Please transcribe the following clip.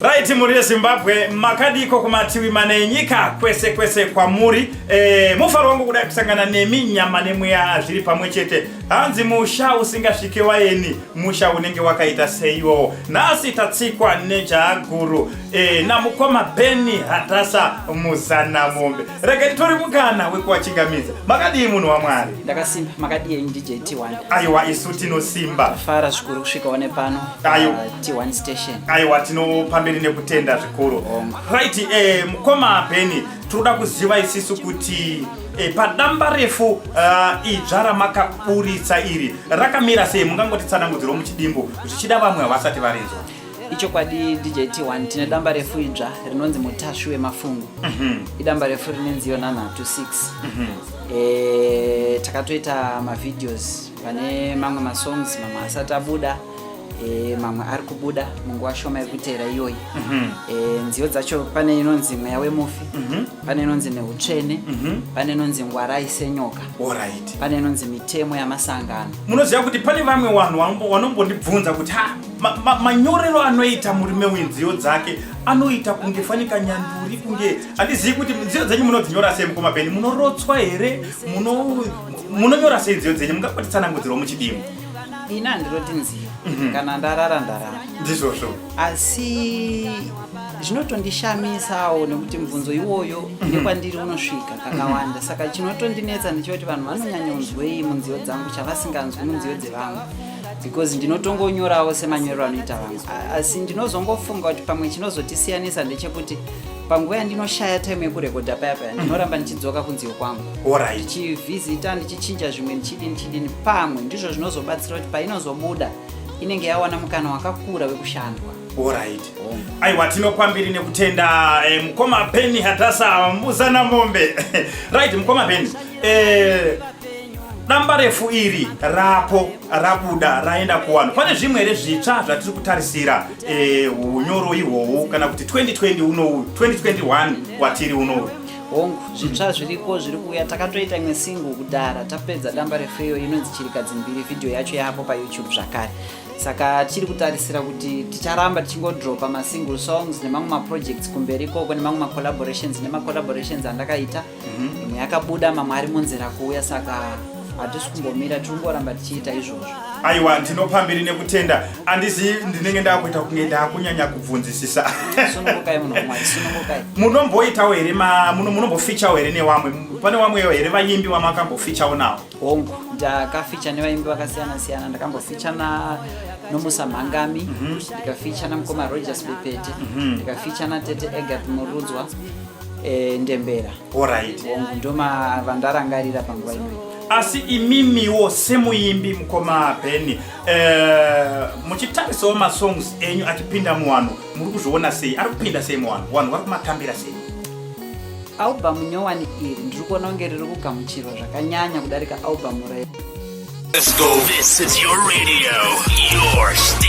Right, mhuri yeZimbabwe, makadiko kumativi mana enyika, kwese kwese kwamuri. Mufaro wangu kudai kusangana nemi, nyama nemweya zviri pamwe chete. Hanzi musha usingasvike waeni, musha unenge wakaita seiwo. Nhasi tatsikwa nejaguru namukoma Beni Hadasa Muzanamombe. Rega titori mukana wekuwachingamidza. Makadii munhu waMwari? Ndakasimba, makadii enyu DJ T1? Aiwa, isu tinosimba. Fara zvikuru kusvikawo nepano. Aiwa. T1 station. Aiwa, tinopamberi nekutenda zvikuru. Right, mukoma Beni, tinoda kuziva isisu kuti padamba refu idzva ramakaburitsa iri rakamira sei? Mungangotitsanangudzirawo muchidimbu, zvichida vamwe havasati varinzwa. Ichokwadi DJ T1, tine damba refu idzva rinonzi Mutasvi Wemafungu. Idamba refu rine nziyo nhanhatu 6. Takatoita mavideos pane mamwe masongs, mamwe asati abuda, mamwe ari kubuda munguva shoma iri kuteera iyoyi. Nziyo dzacho, pane inonzi Mweya Wemufi, pane inonzi Neutsvene, pane inonzi Ngwarai Senyoka, pane inonzi Mitemo Yamasangano. Munoziva kuti pane vamwe vanhu vanombondibvunza kuti ha, manyorero anoita murume wenziyo dzake anoita kunge fanika nyanduri, kunge handizivi kuti nziyo dzenyu munodzinyora sei. Mukoma Beni, munorotswa here? Munonyora sei nziyo dzenyu? Mungangotitsanangudzirawo muchidimbu. Ini handiroti nziyo. Kana ndarara, ndarara. Ndizvozvo. Asi zvinotondishamisawo nekuti mubvunzo iwoyo nekwandiri unosvika kakawanda. Saka chinotondinetsa ndechekuti vanhu vanonyanyonzwei munziyo dzangu chavasinganzwi munziyo dzevamwe, because ndinotongonyorawo semanyorero anoita vamwe. Asi ndinozongofunga kuti pamwe chinozotisiyanisa ndechekuti panguva yandinoshaya time yekurekodha paya paya, ndinoramba ndichidzoka kunziyo kwangu, ndichivhizita, ndichichinja zvimwe, ndichidini chidini. Pamwe ndizvo zvinozobatsira kuti painozobuda inenge yawana mukana wakakura wekushandwa. Alright. Aiwa, tinopambiri nekutenda, mukoma Beni Hadasa Muzana Mombe. Right, mukoma Beni, damba refu iri rapo rabuda, raenda kuvanhu, pane zvimwe here zvitsva zvatiri kutarisira, unyoro ihwohwu, kana kuti 2020 unowu, 2021 watiri unowu? Hongu, zvitsva zviriko, zviri kuuya. Takatoita imwe single kudhara tapedza damba refu iyo inonzi Chirikadzi Mbiri. Vhidhiyo yacho yapo paYouTube zvakare. Saka tiri kutarisira kuti ticharamba tichingodropa masingle songs nemamwe maprojects kumberi ikoko, nemamwe macollaborations, nemacollaborations andakaita. Imwe yakabuda, mamwe ari munzira kuuya. Saka hatisi kumbomira, tiri kungoramba tichiita izvozvo. Aiwa, ndinopambiri nekutenda. Handizivi, ndinenge ndakuita kunge ndakunyanya kubvunzisisa. Sunungukai, munhu waMwari, sunungukai. Munomboitawo here munombofeaturewo here newamwe? Pane wamwe here vaimbi wamakambofeaturewo nawo? Hongu, ndakafeature nevaimbi vakasiyana siyana. Ndakambofeature na Nomusa Mhangami, ndikafeature namukoma Rogers Bepete, ndikafeature natete Egat Murudzwa, Ndembera. Hongu, ndoma vandarangarira panguva inoyi. Asi imimiwo semuimbi, mukoma Beni, muchitarisawo masongs enyu achipinda muvanhu, muri kuzviona sei? Ari kupinda sei muvanhu? Vanhu vari kumatambira sei? Albhamu nyowani iri ndiri kuona kunge riri kugamuchirwa zvakanyanya kudarika albhamu re Let's go. This is your radio, your station.